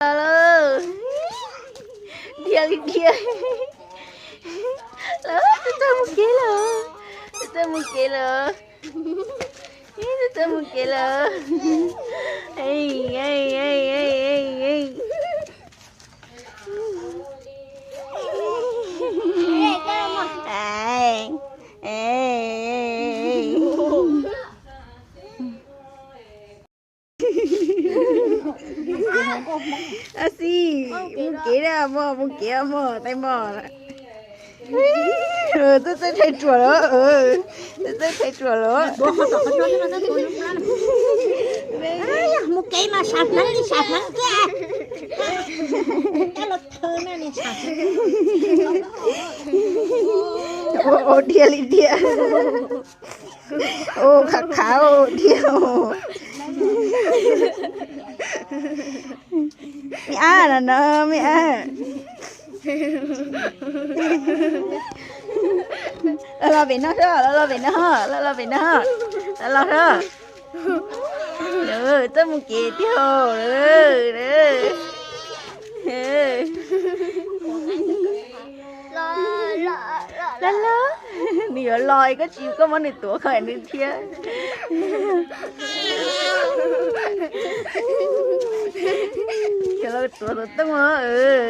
Los lawm, dhia li dhia. Los, txawj txawj mus kev lawm, txawj txawj mus kev lawm, txawj txawj mus kev lawm. Ab xi, mus kev na mog, mus kev mog, tais mog. Txawj txawj thaiv ruam lawm, txawj txawj thaiv ruam lawm. Mus kev mas sam hneev li sam hneev thiab. Ua dhia li dhia. Ua qhav qhav ua dhia. Me ab no no, me ab. Los los pem no, los los pem no, los los pem no, los los. Txawj mus kev tiag. Los los, nws yuav los koj tsis, koj muab nws tuav kom nws dhia. Yuav los tuav xov tooj os.